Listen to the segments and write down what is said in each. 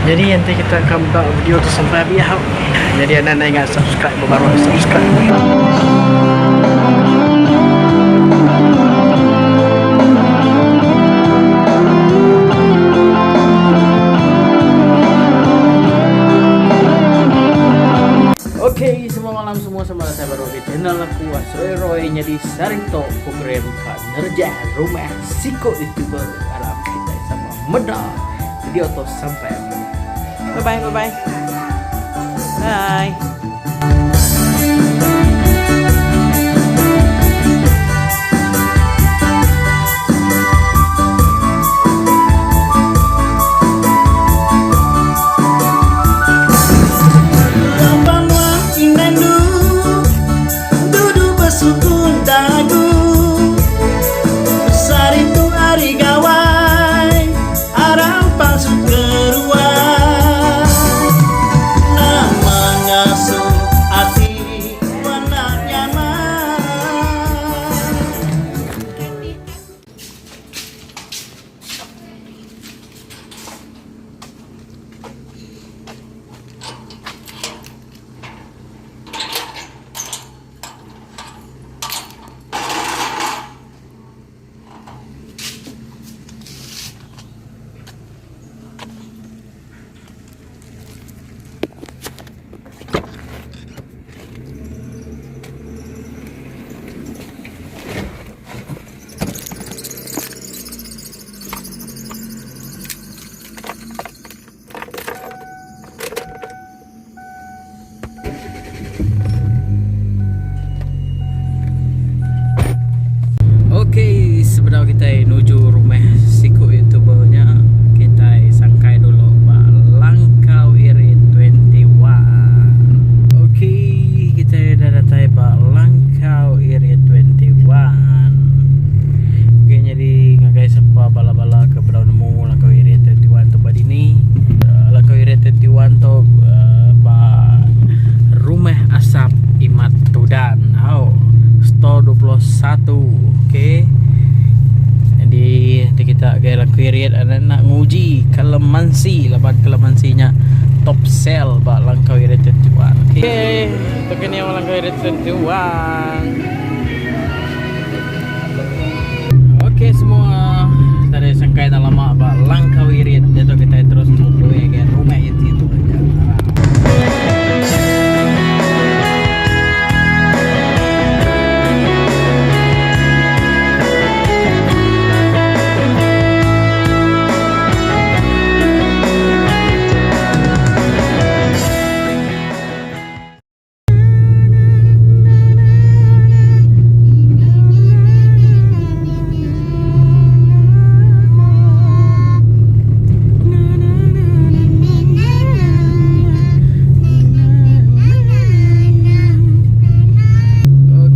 Jadi enti kita ka meda video tu sampai abih au. Jadi anda enda ingat subscribe ba baruh subscribe. Okey, semua malam semua sama saya baru di channel aku Asroy Roy nyadi sarito program ka nerjah rumah siko youtuber alam kita sama meda video tu sampai habis. Bye bye bye bye. Bye. Okey, sebedau kitai nuju rumah siku youtuber nya, kitai sangkai dulu ba Langkau Iri 21. Okey, kitai dah datai ba Langkau Iri 21. Okey, nyadi ngagai sapa bala-bala ke bedau nemu Langkau Iri 21 tu ba dini. Langkau Iri 21 tu ba Rumah Asap Imat Tudan. Au, store 21. Okey. Jadi enti kita gai Langkau Iri enda nguji kelemansi laban kelemansi nya top sell ba Langkau Iri 21. Okey, tu kini Langkau Iri 21. Okey semua tadi sangkai dah lama ba Langkau Irit diatu kitai terus nundui agai rumah iti tu aja.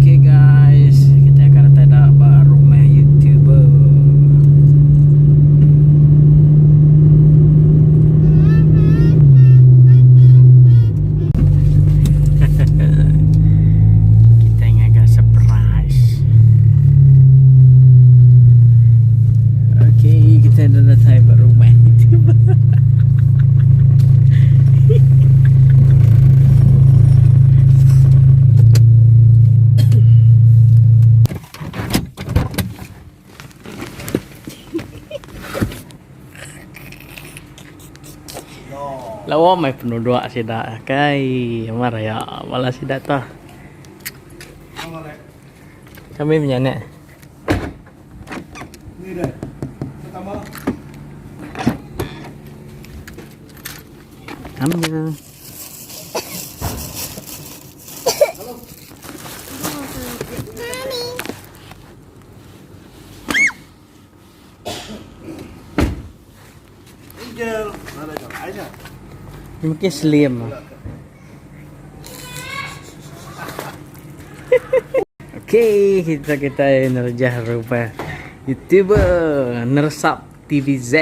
Okay guys, kita akan datang dah ba rumah YouTuber. Kita ngaga surprise. Okey, kita dah datang ba rumah YouTuber. Lawa meh penuduk sida kai amat raya bala sida tu. Kami menyanak. Kami. Mungkin slim. Okey, kita kita nerjah rumah YouTuber Nersap TVZ.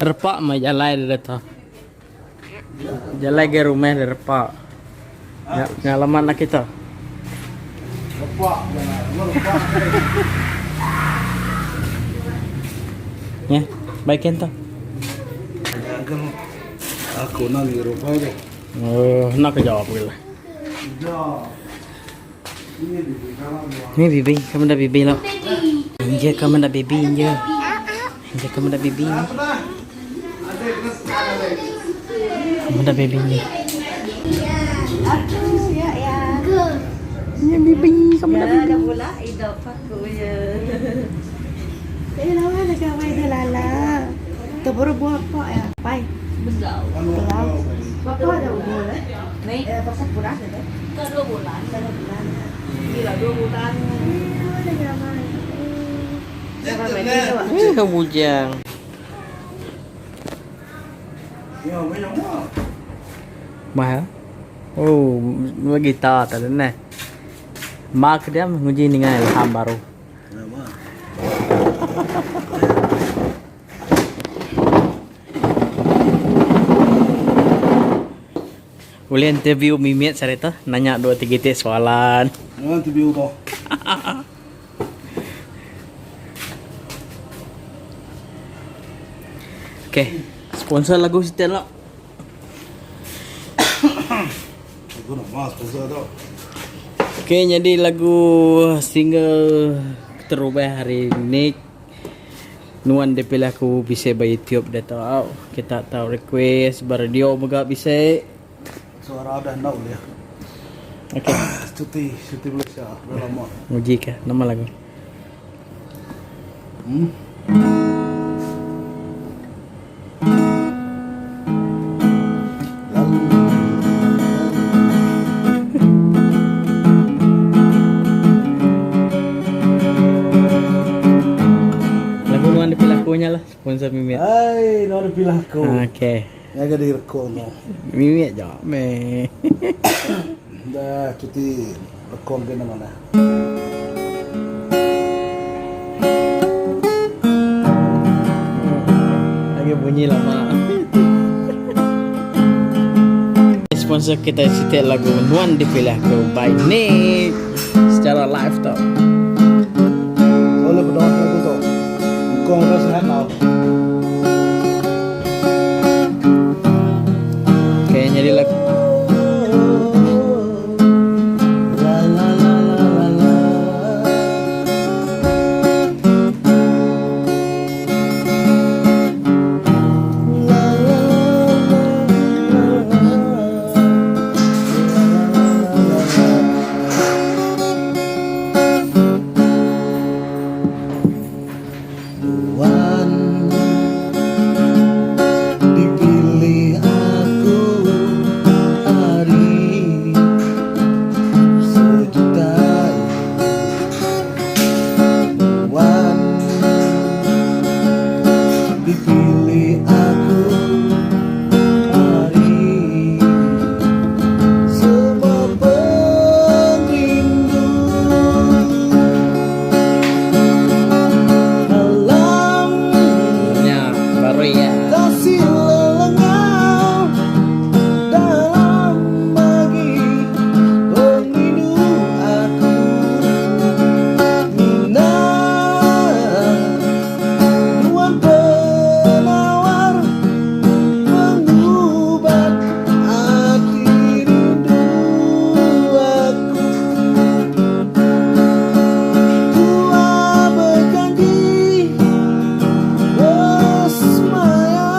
Repak mah jalai dia tu. Jalai ke rumah dia repak. Ya, pengalaman lah kita. Repak jalai. Repak. Ya, baik kan tu. Uncle. Aku nang ngirup ai deh. Oh, nak ke jawab gila. Ni bibi, kamu dah bibi lo. Inje kamu dah bibi inje. Inje kamu dah bibi. Kamu dah bibi inje. Inje bibi, kamu dah bibi. Eh, bujang. Mahal. Oh, gitar tadi neh. Mark dia nguji ninga ilham baru. Ulih interview mimit sehari tu, nanya dua tiga iti soalan. Ngan interview tu. Okey, sponsor lagu siti lo. Lagu nama sponsor tu. Okey, nyadi lagu single keterubah hari Nick Nuan dipilih aku bisi ba YouTube diatu au. Kita tau request ba radio mega bisi. Suara dah enda ulih. Okey. Cuti, cuti Malaysia dah lama. Nguji ka nama lagu. Hmm. Lagu nuan dipilih aku nya lah sponsor mimit. Hai, nuan dipilih aku. Okey. Nya ga direkon tu. Mimit ja meh. Dah cuti rekon ke nama dah. Lagi bunyi lama. Sponsor kita siti lagu Nuan Dipilih Aku by Nick secara live tu. Boleh berdoa lagu tu. Kau dah sihat tau. Okay, jadi lagu Tuan dipilih aku hari sejuta Tuan dipilih aku hari semua pengrindu malam nya baru iya. kasih lelengau dalam pagi pengrindu aku mina nuan penawar pengubat ati rindu aku tua berjanji bersemaya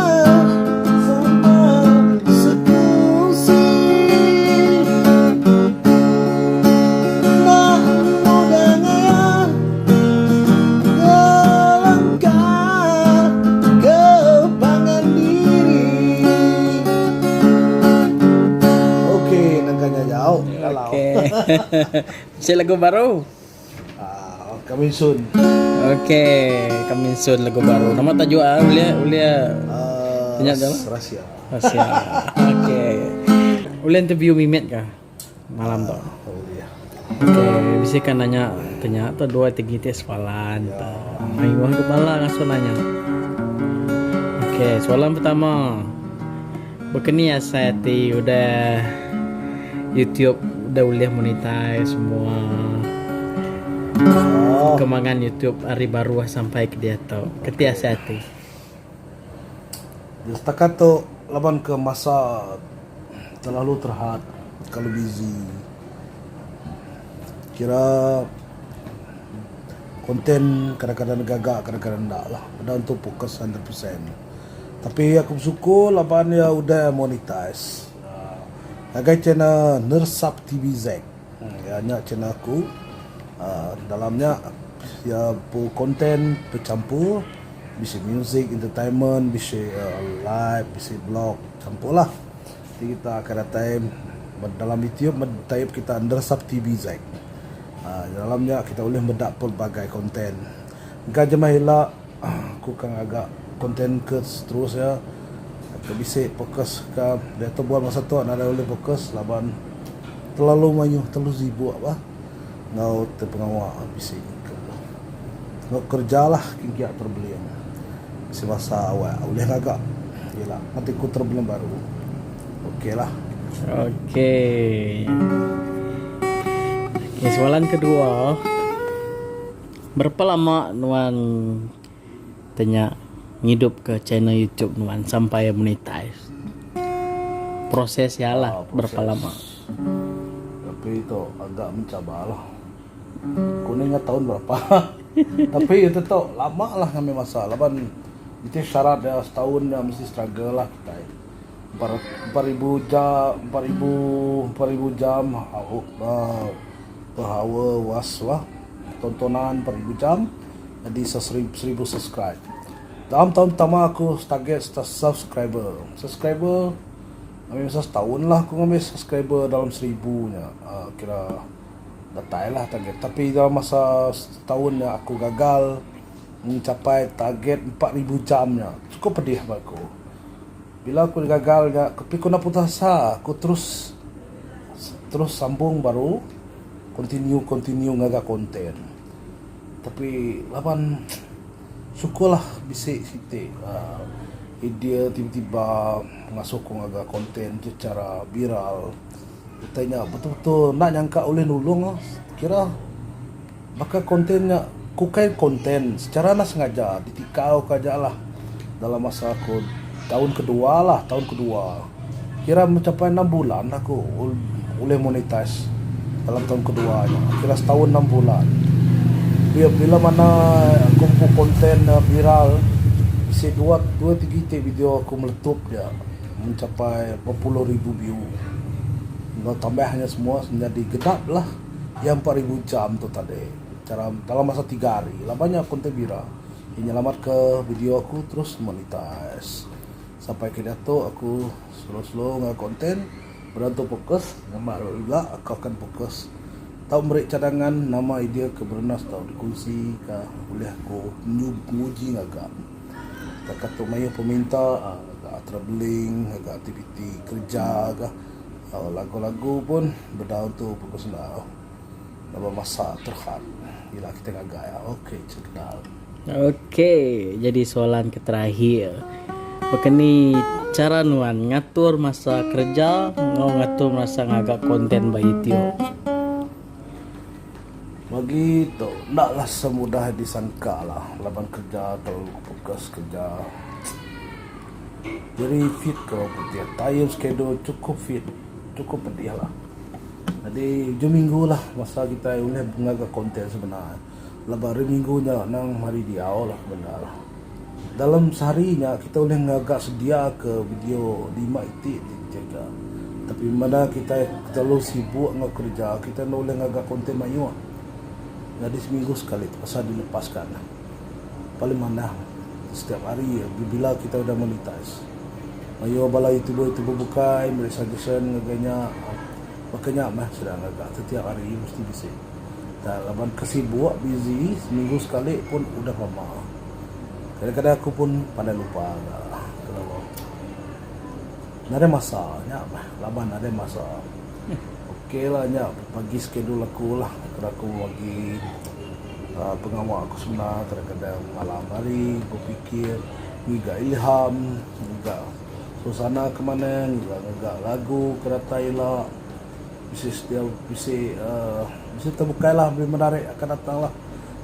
sama sekongsi nak muda ngaya ngelengkar kepangan diri. Okey, nangka nya jauh. Kalau. Okey. Bisi lagu baru. Ah, coming soon. Okey, coming soon lagu baru. Nama tajuk ah ulih ulih Uh, tanya tu lah. Rahsia. Rahsia. Okey. Ulih interview mimit ka malam tu. Oh, dia. Okey, bisi ka nanya tanya tu dua tiga iti soalan tu. Mayuh ke bala ngasuh nanya. Okey, soalan pertama. Baka ni asai ati udah YouTube udah ulih monetize semua. Oh. Perkembangan YouTube ari baruh sampai ke diatu. Keti asai ati. Setakat tu laban ke masa terlalu terhad kelalu busy kira content kadang-kadang gaga kadang-kadang enda lah enda entu fokus 100%. Tapi aku besyukur laban iya udah monetize ngagai channel Nersap TVZ. Iya nya channel aku dalam nya iya empu content bechampur bisi music, entertainment, bisi live, bisi blog champur lah. Ti kita akan datai dalam YouTube type kita Nersap TVZ. Dalam nya kita ulih meda pelbagai content. Engka jemah ila aku ka ngaga content ke seterus iya ke bisi fokus ka diatu buan masa tu nadai ulih fokus laban terlalu mayuh terlalu sibuk bah enggau ti pengawa bisi ke enggau kerja lah kiga travelling bisi masa awak ulih ngaga ila nganti ku travelling baru ok lah. Ok. Okay, soalan kedua. Berapa lama nuan tanya ngidupka channel YouTube nuan sampai monetize? Proses ya lah, Ah, proses. berapa lama? Tapi itu agak mencabar lah. Ku ni ingat tahun berapa. Tapi itu tu lama lah ngambil masa. Laban itu syarat dia setahun dia mesti struggle lah kita. 4000 jam, 4000 4000 jam uh, per hour was lah tontonan 4000 jam jadi 1000 subscribe. Dalam tahun pertama aku target subscriber. Subscriber ambil masa setahun lah aku ngambil subscriber dalam 1000 nya. Kira datai lah target. Tapi dalam masa setahun nya aku gagal mencapai target 4000 jam nya. Cukup pedih ba aku. Bila aku gagal nya, tapi aku enda putus asa. Aku terus terus sambung baru continue continue ngaga content. Tapi laban syukur lah bisi siti uhh idea tiba-tiba ngasuh ku ngaga content secara viral. Utai nya betul-betul enda nyangka ulih nulung kira baka content nya ku kai content secara enda sengaja ditikau ka aja lah dalam masa aku taun kedua lah taun kedua kira mencapai enam bulan aku ulih monetize dalam taun kedua nya kira setaun enam bulan. Bila mana aku empu content viral bisi dua dua tiga iti video aku meletup dia mencapai bepuluh ribu view enggau tambah nya semua nyadi genap lah. Iya 4000 jam tu tadi cara dalam masa tiga hari laban nya aku enti bira iya nyelamat ke video aku terus monetize sampai ke diatu aku slow slow ngaga content beda tu fokus ngamba ila aku akan fokus tau meri cadangan nama idea ke berenas tau dikongsi ka ulih aku nguji ngaga. Takat tu mayuh peminta ngaga travelling ngaga aktiviti kerja ka. Lagu-lagu pun bedau tu bagus enda laban masa terhad ila kita ngaga iya ok cekdal. Ok jadi soalan ke terakhir baka ni cara nuan ngatur masa kerja enggau ngatur masa ngaga content ba YouTube. Bagi tu enda lah semudah disangka lah laban kerja terlalu fokus kerja. Very fit ke orang putih. Time schedule cukup fit. Cukup pedih lah. Jadi ujung minggu lah masa kitai ulih ngaga content sebenar. Laban hari minggu nya nang hari diau lah bendar. Dalam sehari nya kita ulih ngaga sedia ke video lima iti ti dijaga. Tapi meda kitai terlalu sibuk enggau kerja kitai enda ulih ngaga content mayuh. Jadi seminggu sekali terpaksa dilepaskan. Paling manah setiap hari bila kita udah monetize. Mayuh bala youtuber youtuber bukai meri suggestion ngagai nya baka nya meh sida ngaga setiap hari mesti bisi. Da laban ke sibuk busy seminggu sekali pun udah pama. Kadang-kadang aku pun pandai lupa ga kalau nadai masa nya meh laban nadai masa. Ok lah nya bagi schedule aku lah kada aku bagi uhh pengawa aku sebenar kadang-kadang malam hari bepikir ngiga ilham ngiga suasana ke manah ngiga ngaga lagu ke datai ila bisi sedia bisi uhh bisi tebukai lah lebih menarik akan datang lah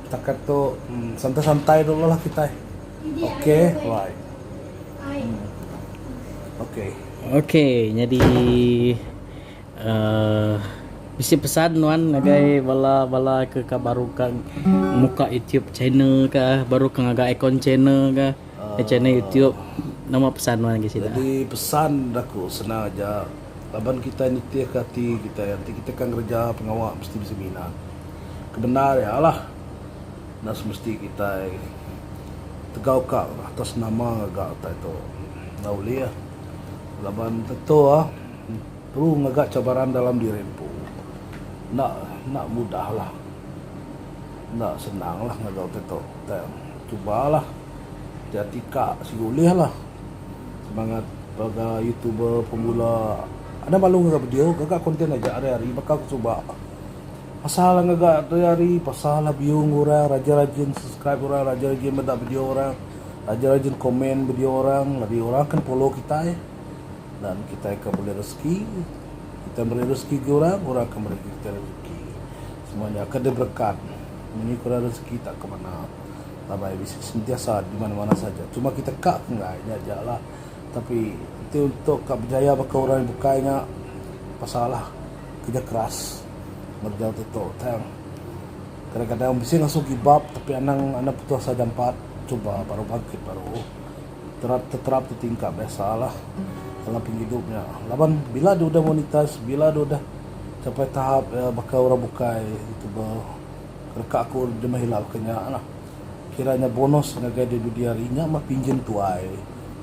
setakat tu santai-santai dulu lah kitai ok right. Okey. Okey nyadi uhh bisi pesan nuan ngagai bala bala ke ka baru ka muka youtube channel ka baru ka ngaga akaun channel ka channel youtube nama pesan nuan ngagai sida. Nyadi pesan aku senang aja laban kitai nitih ka ati kitai enti kitai ka ngereja pengawa mesti bisi minat. Kebendar iya lah enda semesti kitai tegau ka atas nama ngaga utai tu enda ulih laban tentu ah perlu ngaga cabaran dalam diri empu enda enda mudah lah enda senang lah ngaga utai tu tang cuba lah ti ati ka sigu ulih lah semangat bala youtuber pemula enda malu ngaga video gaga content aja hari hari baka ku suba. Pasal ngaga hari hari pasal lah view orang rajin rajin subscribe orang rajin rajin meda video orang rajin rajin komen video orang labi orang akan follow kitai dan kitai akan bulih rezeki kitai meri rezeki ke orang orang akan meri kitai rezeki semua nya akan diberkat munyi ku orang rezeki tak ke mana laban bisi sentiasa di mana mana saja cuma kita ka ke enggai nya aja lah tapi enti untuk ka berjaya baka orang bukai nya pasal lah. Kerja keras ngereja utai tu tang kadang-kadang bisi ngasuh give up tapi anang anang putus asa jampat cuba baru bangkit baru terap teterap tetingkap biasalah dalam pengidup nya laban bila deh udah monetize bila deh udah capai tahap baka orang bukai youtuber reka aku jemah ila baka nya lah kira nya bonus ngagai deh dudi hari nya mah pinjin tuai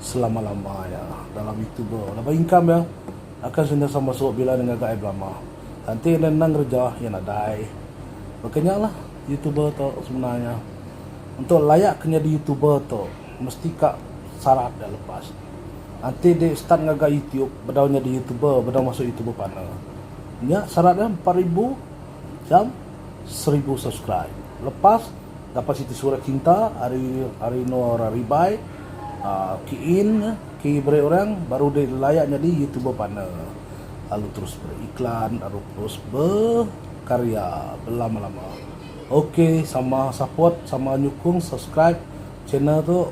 selama lama iya dalam youtuber laban income iya. Akan sentiasa masuk bila ne ngaga ai belama. Enti enda endang ngereja, iya nadai. Baka nya lah youtuber tu sebenarnya. Untuk layak ke nyadi youtuber tu mesti ka syarat da lepas. Enti dek start ngaga youtube bedau nyadi youtuber bedau masuk youtuber partner. Nya syarat iya 4000 jam 1000 subscribe. Lepas dapat siti surat cinta ari ari enua orang ribai uhh key in. Ke beri orang baru deh layak nyadi youtuber partner lalu terus beriklan lalu terus berkarya belama-lama. Ok sama support sama nyukung subscribe channel tu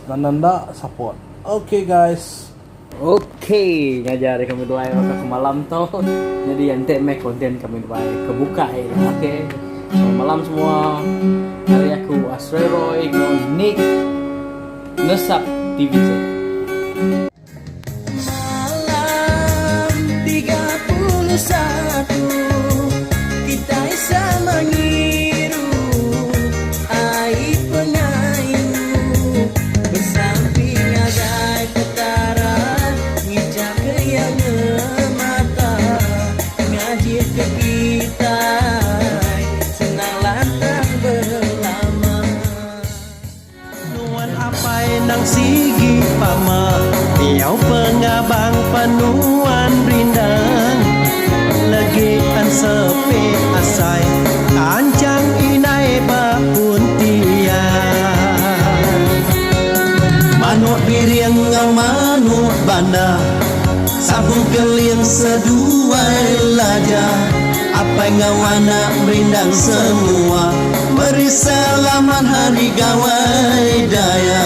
senang enda support. Ok guys. Ok ngajar ari kami duai baka ke malam tu nyadi enti meh content kami duai ke bukai ok selamat malam semua ari aku Asroy Roy enggau Nick. Ngesap TVJ. Malam 31 kitai sama ngiru ai pengayu besampi ngagai Petara ngijak ke iya ngemata ngajih ke kitai senang lantang belama. Nuan apai nang sigi pama Diau pengabang penuan rindang Legi ensepi asai Tanchang indai ba puntian Manuk biring enggau manuk banda Sabung keling seduai laja Apai enggau anak merindang semua Meri selamat hari gawai daya.